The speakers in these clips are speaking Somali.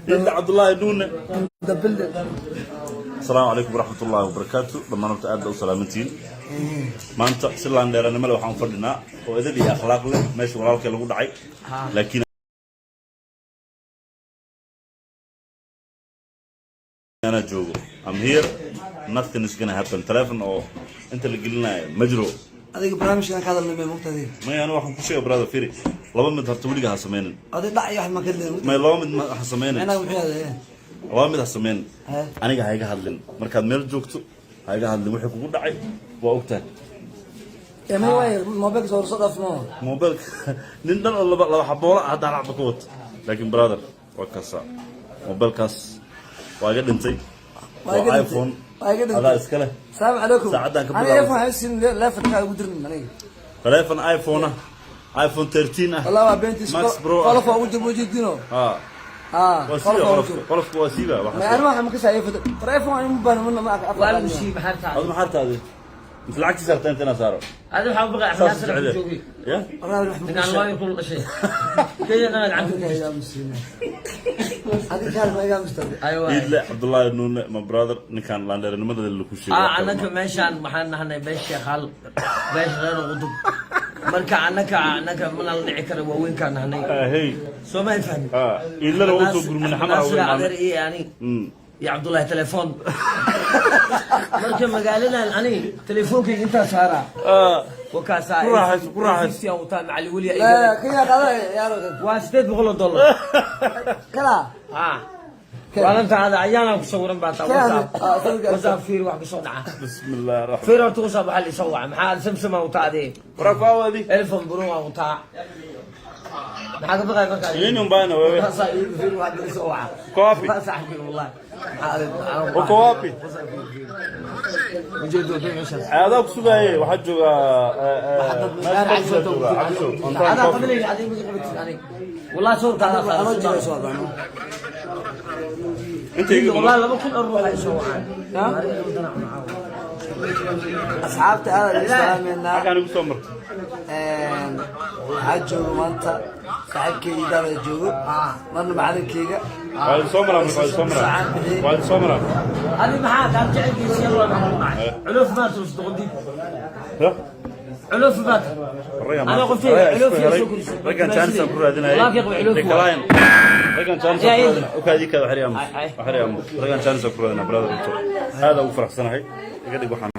Iidle Cabdullaahi Nuune. The building. Asalaamu calaykum waraxmat ullaahi wabarakaatu. Dhammaan horta aad baa u salaamantihiin. Maanta si laandheeranimo leh waxaan fadhinaa oo edeb iyo akhlaaq leh meesha walaalkay lagu dhacay, laakiin anaa joogo. I'm here, nothing is gonna happen. Telephone oo inta la gelinayo ma jiro. Adiga barnaamijkan ka hadalnay may mugta adiga. Maya, aniga waxaan ku sheega, brother, firi, laba mid horta weliga ha sameynin. Adiga dhac iyo wax ma ka hadlay mugta. May, laba mid ha sameynin. Macnaha muxuu yahay? Laba mid ha sameynin. Hee. Aniga ha iga hadlin markaad meel joogto, ha iga hadlin. Wixii kugu dhacay waa ogtahay. Ee ma waay mobilka soo dhaaf no. Mobilka nin dhan oo laba laba xaboola ah hadda hal xabo ka wato, laakiin brother, waa kaasa mobilkaas waa iga dhintay. Waa iga waa dhintay. iPhone. Waa iga dhintay. Adaa iska leh. Salaamu calaykum. Saacaddan ka Aniga bilaabo. iPhone haysin leefan ka ugu dirnin aniga. Telephone iPhone ah, iPhone 13 ah. Wallahi waa beentiis. Max Pro ah. Qolof waa ugu jiro wajidino. Ha. Ha. Waa qolof siiba. waa ugu Qolofka jiro. qolofka waa siiba. Ma Waxaa aniga waxaan ka saayay foto. War iPhone aan u baahan ma Waa lagu siiyey, maxaa tahay? Adu maxaa taadi mise lacagtiisa rabtaa inta inaan saaro? Adi waxaa u baqay Saas Axmed Nasir jecel joogay. Ya. Wallahi wax ma Ninkaan lawyer kula dhashay. Kenya dhan gacanta ku jirta. Adiga kaal ma iga mustaqbal. Ayo waay. Iidle Cabdullaahi Nuune, my brother, ninkaan laandheernimadada laku sheegay. Ah, annaka meeshaan waxaan nahnay beesh Sheekhaal, beesh reer Qudub. Marka annaka mana la dhici kara, waaweynkaan nahnay. Hey. Soo ma fahmin? Ah, iidlana waa usoo gurmina xamar. Nasir weyn. Adeer iyo ani iyo Cabdullaahi telefoon. Marka magaaladan ani telefoonkayga intaa saaraa. Wakaasaa. Ku raaxayso, ku raaxayso. aan wataa macali weli. La kaya qada yaa. Waa $800. Kala. Ah. Maalintaada ayaanaa ku sawiran baa taa. Kaya. WhatsApp, WhatsApp fiir wax kusoo dhaca. Bismi illaahi raxmaan. Fiir horta WhatsApp waxaa la isoo waca, maxaa Samsung wataa adee? Waraa ku awaadi. Elephone Pro aan wataa, maxaa ka baqay markaa? Nini umbana wewe? Sasa hivi fiir wax la isoo waca. Uko wapi? Saaxiibkay wallahi. Maxaa Uko wapi? Ujeedo meeshaas. Adaa ku sugaaye, waxaa joogaa meesha joogaa Cabsho on time. Adaa Coffee. qabanaysa adiga ma qabatid aniga wallahi sawirkaada. Anoo jiro soo hadano. Inta iga Wallahi 2000 oo ruux ay soo wacaan. Asxaabta aad aan salaameynaa. Halkaan igu soo marto. Waxaa joogo maanta saaxiibkeyga daada joogo, marna macalinkeyga. Waa idin soo maraa marka, waa idin soo maraa, waa idin soo maraa. Adi maxaa kaan jecelkiisa yar waa maxaa ku dhacay? Culuf maata usdoqodid. Ya? Culuf maata. Raggan Ana maanta- qoftayga raggan culuf isku iyo helay. soo korisay. Raggan chance aan ku raadinayay. Walaalkay qaba culuf waa. Decline. Raggan chance aan ku Ya, ya. raadinay. Okay, adika waxri aamus. Ay, ay. Waxri aamus. Raggan chance aan ku raadinay, brother Ruto. Aad ugu faraxsanahay. Iga dhig waxaan.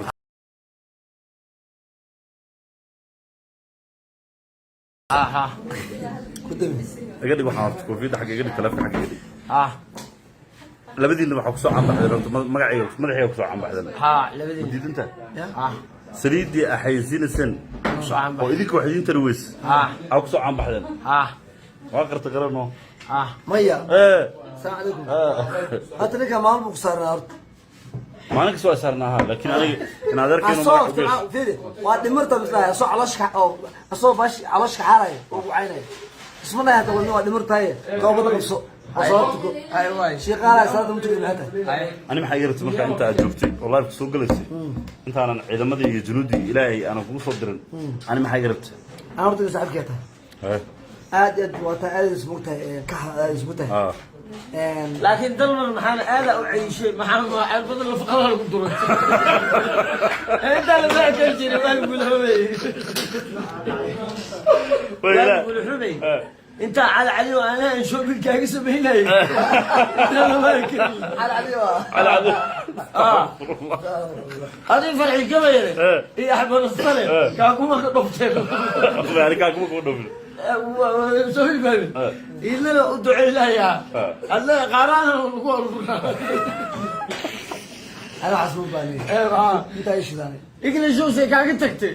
Aha. Ku dami. Iga dhig waxaan horta koofiyadda xagga iga dhig, taleefanka xagga iga dhig. Ah. Labadiina waxaa kusoo canbaxdeen horta magacayga, madaxayga kusoo canbaxdeen. Ha, labadii. Diidanta. Ah. Saliiddii axaysiinayseen Soo canbax. oo idinka wax idiin tari weyse. Ah. Aa kusoo canbaxdeen. Ah. Waa qarta qarano. Ah. Maya. Eh. Asalaamu calaykum. Hadda ninka maalin buu ku saarnaa horta. Maalin kasta waa saarnaa, ha, laakiin aniga in adeerkeenu asoo magac u geeso. Fiiri, waa dhimirta mislahay asoo calooshka oo asoo bash calooshka xaaraya oo ku caynaya isma dhahay hata waa dhimirtaye toobada qabso oo soo tuko. Ay waay. Shiiqaala salaada ma tukada, maxay tahay? Ay. Ani maxaa iga rabtay markaa inta aad joogtay oo live soo galaysay, intaanan ciidamadii iyo junuuddii ilaahay aanan kugu soo dirin, ani maxaa iga rabtay? Aan horta saaxiibkay tahay. Eh, Aad iyo aad waa tahay, aad ismug tahay, kax aad ismug tahay. Ah. Laakiin dalmar maxaan aada u cayishay, maxaan cerbada lafaqada lagu duray intaa lama arkan jiray, waa lagu xumay, waa lagu xumay. Eh. Intaa cali cali oo aan ahayn shopping kaaga samaynayay intaa lama arkan. Cali cali waa. Cali cali. Ah. Adii farxi gabayre Eh. iyo Axmed Astale Eh. kaakuma ka dhofteen. Ani kaa kuma kuma dhofin. Soo fahmin? Eh. Idlana u duceynayaa. Eh. Adna qaaraana lagu aruurinaa. Ana waxaas ma baanay intaa ii shidaanay. English say kaaga tagtay.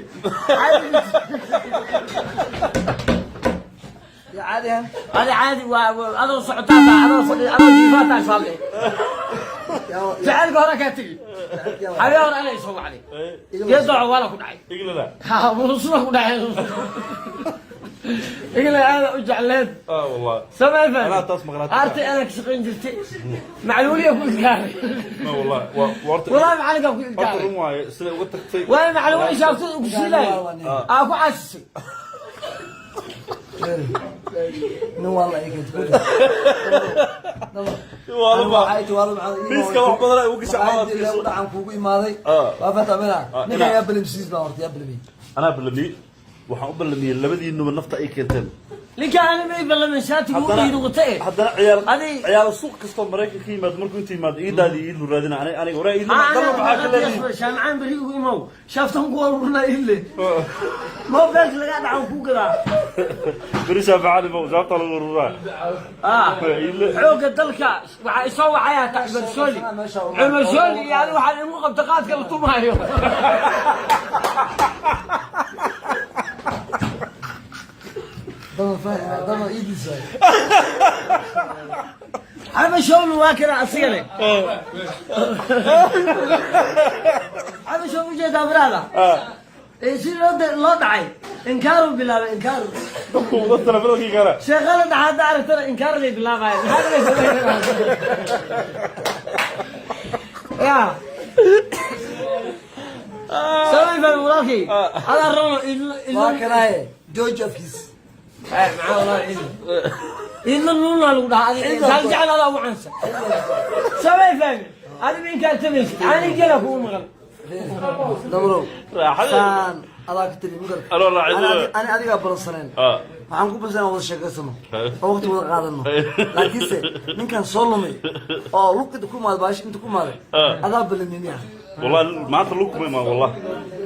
Ya caadi ahaan. Adi caadi waa adoo socotaa taa, adoo fadhi, adoo jiifaa taa saalle. Jacaylka hore kaa tegi. Habeen hore anay soo wacday. Geed dooco waa la ku dhacay. Iglada. Ha, muusuna ku dhacay. Igla aada u jecleed. Ah, wallahi. Samee fahmi. Anaa taas maqnaatay. Artay anaa ka shaqayn jirtay. Macluuliya ku ilkaaray. Ma wallahi waa warta. Wallahi macalinkaa ku Horta ilkaaray. run waaye sida uga tagtay. Waa macluuliya shaabtada ku siilaay. Aa ku caasisay. Nin waa la eegay. Miiska wax badan ay ugu gashay cawada. Dhacan kuugu imaaday. Waa fatamina ninka yaa balimsiis baa horta yaa balimiyey. Anaa ballamiyey, waxaan u ballamiyey labadiinuba nafta ay keenteen. Ninka ani ma ibalamin shaatigu u iiduqata eh. Haddana ciyaal Adi- ciyaal suuq kastoo Maraykan ka yimaado, markuu inta yimaado iidaadii iidlu raadina. Aniga waraa iidlu dalba maxaa ka leedihin? Shaamcaan beri ugu imow, shaaftan ku ururna ile mobilka laga dhaco ku gadaa. Beri shaaficani ma shaafta lagu ururaa? Iidle. Xoogga dalka waxaa isoo wacaya Cumar Shooli, Cumar Shooli iyo adiga waxaa igu qabta qaadka la tumaayo. Dama fahma dama iidiisa. Xaba Shooli waa kana asigane. Xaba Shooli ujeedaa baraada ee si loo dhacay inkaaru bilaabay inkaaru. Dadku dad telefonkii kara. Sheekada dhaca hadda aragtana inkaar lay bilaabaya. Maxaa laga sameynaya ya samay fahmi walaalkay adaa rabno idlo. Waa kanaaye jooji afkiis. Maxaa walaa idlo idlo nuuna lagu dhahaa adiga saal jecel adaa ugu cansa. Samay fahmi adiga inkaar tamaysid ani gela kugu maqan. Dabrow. Raaxada. Saan adaa ka tiri mugarka. Aloo raaxada. Ani adigaa balansaneen. Waxaan ku balsanaa wada sheekaysano oo waqti wada qaadano, laakiinse ninkan soo lumay oo luqida ku imaaday baash inta ku imaaday adaa balamimiya. Wallahi maanta lagu kuma imaan, wallahi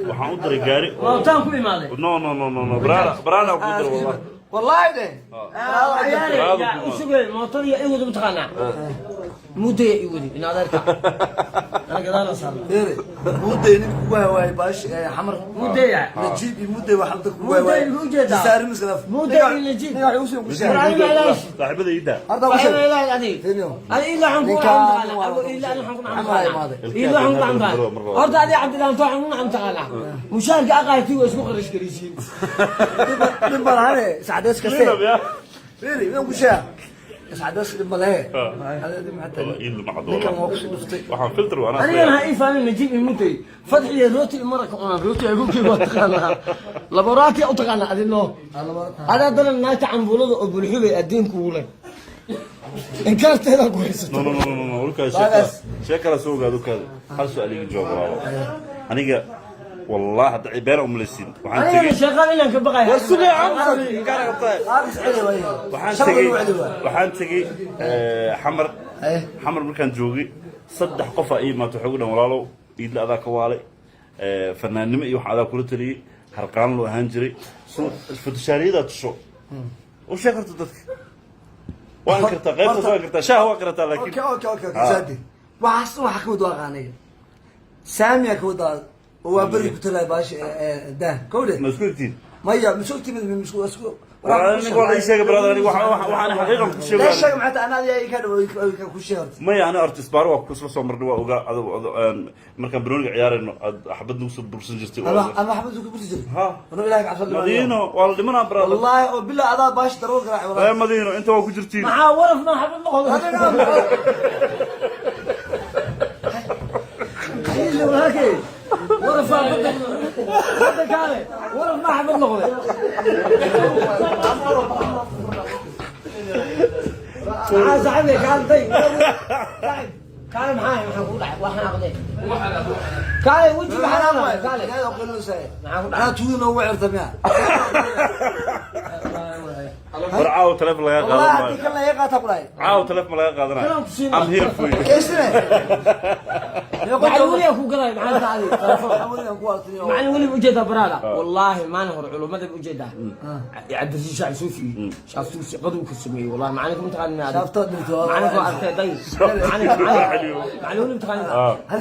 waxaan u diray gaari. Mootaan ku imaaday. No, no, no, no, no, brada brada ku diray wallahi. Wallahi de. Ciyaare yaa usugay mootadii i wada mataqaanaa muddaya i wadi in adeerka ana gadaala saarna. Beere mudday nin kugu hawaayay baash xamar. Muddaya. Najiib iyo mudday waxaa dadka kugu Mudday hawaayay. igu jeedaa. Saari miskalaaf. Mudday iyo Najiib. Ninka waxay usoo War kusheegay. aniga ilaahay. Saaxiibada iida. Hadda ku sheeg. Fahmiyo. Ninkaan waa imaaday. Horta adi Cabdilaanto waxaan u nacam taqaanaa mushaarka aqaati waa isku qarash garaysiin. Nin baan hane iscadeys kaste. Clean up, ya. Beere inaan ku sheega iscadeys dhib ma lehe. Adeedi maxaa tahay? Iidlu ma caddo. Ninkan waa kusii dhuftay. Waxaan filter waa anaa. Anigana ha ii fahmin Najiib imutay fadxiyo rooti maraka cunaan rooti agunkii waa taqaanaa laboraati u taqaanaa adino adaa dalan naagta cambuulada oo bulxubay addiinku ugu leh inkaarteedaa ku haysato. No, no, no, no, no, ulkaada sheekala sheekala soo ogaado ukaada hal su'aal iga jawaab walaalo. Aniga wallahi hadda beena umalaysiin waxaan anigana tegey sheeqaan inaan ka baqaya. War sugay camsan inkaara qabtaa. Qaabis celi waaye. Waxaan Sharci tegey lagu celi waaye. Waxaan tegey Xamar. Eh. Xamar markaan joogay saddex qof aa ii imaatay, waxay ugu dhan walaalow iidla adaa ka waalay, fanaannimo iyo wax adaa kula taliyey, harqaan loo ahaan jiray futushaariyadaa tusho u sheeg horta dadka waa inkartaa qaybtaas, waa inkartaa shaah waa qirataa laakiin Okay, saadi waxaas waxa ka wad waa aniga saamiya ka wadaa oo waa beri ku talay baash dah kowde. Ma isku egtiin? Maya misoo timid misku isku. Aniga waa la ii sheegay brother, aniga waxaan xaqiiqan ku la sheegay. sheeg maxaa tahay anaa adiga ka dhaw ka ku sheeg horta. Maya ana horta isbaaro waa ku isla soo marnay, waa ogaa markaan banooniga ciyaarayno aad xabad nagu soo bursan jirtay. ama ama xabad ku bursi jiray. Ha. Ano ilaahay ka cabsan. Madiino waa la dhimanaa brother. Wallahi oo bilaa adaa baash daroo garaac ee wallahi. Madiino inta waa ku jirtiin. Maxaa waraf ma xabad noqdo Iidle walaalkay warafaa badda badda kaale waraf ma xabad noqday. Maxaa saaxiibkay kaale day saaxiib kaale maxaa kugu dhacay waxaan aqday kaale weji maxaa dhacay kaale Ilaahay oo qilinaysaa. Maxaa ku dhacay? Anaa tuugi noogu cirta miya? War caawa taleefon laga Wallahi qaadan haddii maayo. kan laga qaata ku dhahay. Caawa taleefon laga qaadanayo. Kalaan ku siin. I'm here for you. Keysine. Macallin weligaa ku galay maxaa tahay telefoon. Macallin weli ujeedaa baraada wallaahi maalin hore culummada ujeedaa Cabdirasiis Shaac Suufi Shaac Suufi qaduu ka sameeyey wallahi macalinka mataqaanaa Shaaftood dhintay. macalinka waa arkay day macalinka macallin weli mataqaanaa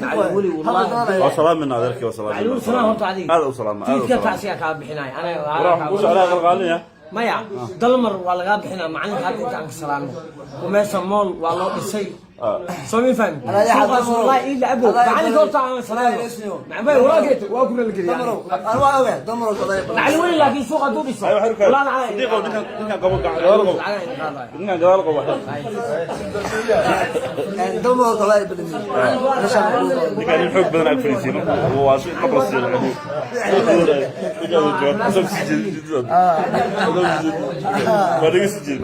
macallin weli wallahi. Waa salaamin adeerkay, waa macallin weli salaamin. salaam horta adiga Aad u salaama, aad u tiidka salaama. tacsiga kaa bixinaya ana. War ku socdaa qalqaalinaya. Maya dalmar waa lagaa bixinaa macalinka hadda inta aan ka salaamno kumeesa mool waa loo dhisay. Soo ma fahmin? Suuqaas wallahi ii lacabo macalinka horta aan salaamo macbay walaageet waa kuna la geliya. Ana waa ogahay Dalmarow. Macalin weyn, laakiin suuqa hadduu dhiso Ay, waxay walaa lacag. Sidiiqow, ninkan qabo, gadaal qabo. Lacag ay qaadaya. Ninkan gadaal qabo. Dalmarow talaa badani. Ninkan nin xoog badan ag fariisiin waa si qabla siiyo ninkan uu jawaab asag si jeed waa naga si jeed.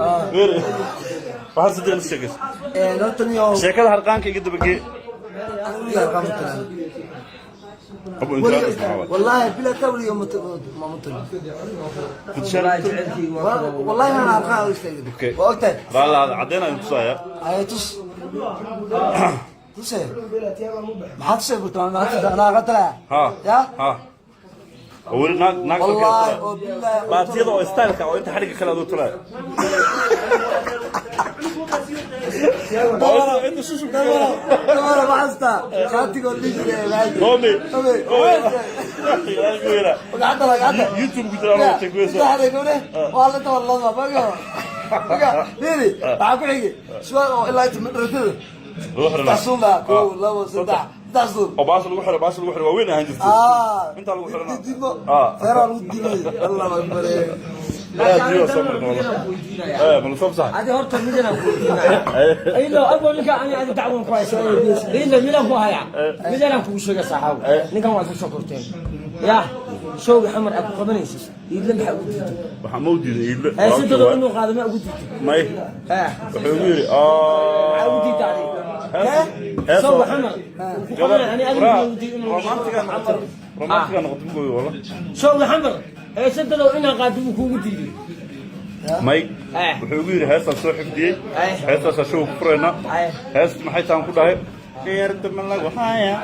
Waxaa Sidiiq la sheekaysa. Horta niyo Sheekada harqaanka iga dabagee. Anigu harqaan ma taqaan. Abu inta والله بلا تولي ما مطلع. والله انا harqaan u istaagay. Okay. Waa ogtahay. Raalli caddeyn ayaan tusaaya. Ay, tus tusay, maxaa tusay? Burta maxaa tusay? Anaa qatala. Ha. Ya. Ha, oo weli naag naag. والله وبالله. Baatiyada oo styleka oo inta xadhigga kale aduu tulaya oo inta shushu. Damara ma xasuustaa shaatiga oo dhihi jiray? Tommy. Tommy. Gacanta la gacanta. YouTube ku jira oo tagweyso. Saxda gabdhe waa la tawa lama baga baga fiiri, waxaa ku xigay suwaal oo ilaa inta madrasada. Lagu xiranaa. Saddex suun baa, kow, labo, saddex, saddex suun. Oo baasha lagu xiro, baasha lagu xiro waa weyn ahaan jirtay. Intaa lagu xiranaa. Didmo. Ah. Feeraa lagu dilay, Allah akbar. Aad iyo soo marno wallah. Eh, ma la soo sax. Adi horta midana ku weydiinaya ilo abo ninka ani adi dacwan ku haysa ilo midaan ku haya, midana kugu sheega saaxaw. Ninkan waa isku soo korteen ya showga Xamar aad ku qabanaysid, Iidle maxaa ugu diiday? Waxaa ma u diiday Iidle. Heesadada inuu qaado ma ugu diiday? May. Wuxuu igu yidhi Maxaa ugu diiday adi showga Xamar ku qabanay? Ani adiga ugu diiday inuu Romantiga noqotay, romantiga noqotay mugoy wala. Showga Xamar heesadada inaa qaado buu kuugu diiday. May. Wuxuu igu yidhi heestaan soo xifdiyey. Heestaasaa show ku furayna. Heest maxay taan ku dhahay? Yarta ma lagu haya,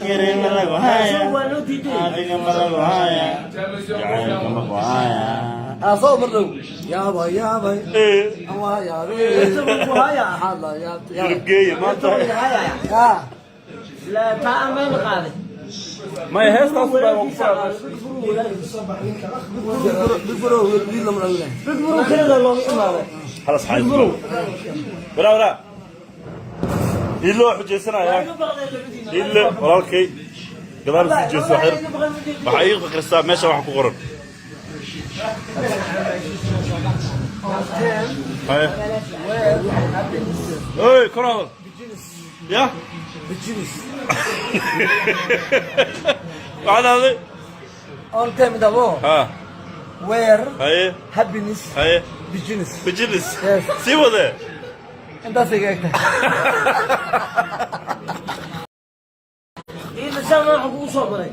yare ma lagu haya. Show waa loo diiday. Adiga ma lagu haya, jacaylka ma ku haya. Soo mar dhow yaabay yaabay. Waa yaabay. Heesada ku haya. Maxaa la yaabtay? Yurubgeeye maanta. Ah. La taa amaan qaaday. May, heestaas baa ku furaa. Big bro wiil lama dhawina. Big Bro keliga looga imaaday. خلاص حاج ولا ولا Iidle waa xujaysanaya. Iidle walaalkay gadaal sii jeeso xir, waxaa ii akhrisaa meesha waxa ku qoran. Haye, oy, kor hadal ya. Bijinis. Waxaad hadlay. On time dabo. Ha. Where haye happiness haye business. Business. Yes. Sii wadee. Intaas iga egtahay. Iidle saan waxaan kugu soo baray.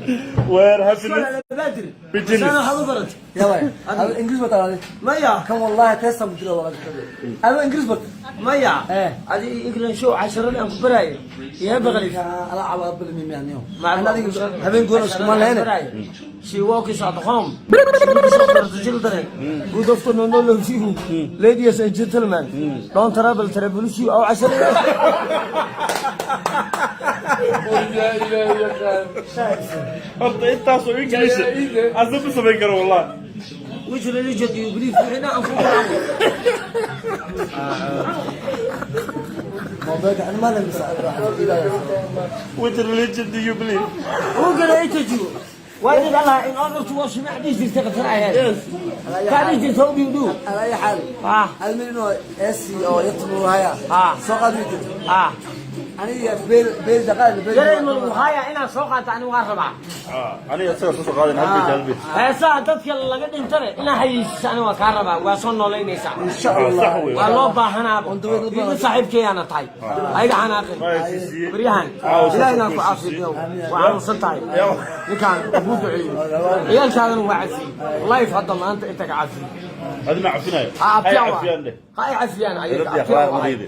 Where happiness Badir. Business. Saan waxaad u baratay. Yaabay, adu Ingiriis ba taqaanay? Maya. Kan wallahi teestan ku jira walaal, adu Ingiriis bartay? Maya. Eh. Adi England show casharada aan ku baraayo iyo baqalif. Ala cabaad balmi miyaaniyo ana adiga habeen goon isku ma lehne. She works at home. She looks after the children. Good afternoon, all of you. Ladies and gentlemen, don't trouble, trouble you. أو عشرة. Horta intaasoo English asa ma samayn karo wallah. Which religion do you believe? هنا أنفسهم. موضوعك انا ما لمس. Which religion do you believe? Who gonna interview? Why did Allah in order to wash me? This is the yes. That is how you do. على اي حال Ah hal mid inuu AC oo yatmu haya soo qaad mid. Aniga beel beel daqaal beel. Garay ma haya inaan soo qaato ani waan rabaa. Aniga isaga soo qaadan hal bit, hal bit. Heesaha dadka laga dhintane inaa hayeysiiso ani waan kaa rabaa, waa soo noolaynaysaa. Insha Allah. Sax wey. Waa loo baahanaaba. Iidle saaxiibkeeyaana tahay ayaga xanaaqin baryahan. Ilaahina ku caafiyo, waa xanuunsan tahay ninkaan ugu duceeyo, ciyaalkaadana waa cafiyey life hadda maanta inta ka cafiyey. Adi ma cafinayo? Ha hay abtiyaa cafiyaan dheh. Ha ay cafiyaan ayaga. Rabbi abtiyaa akhlaaq waay. mariide.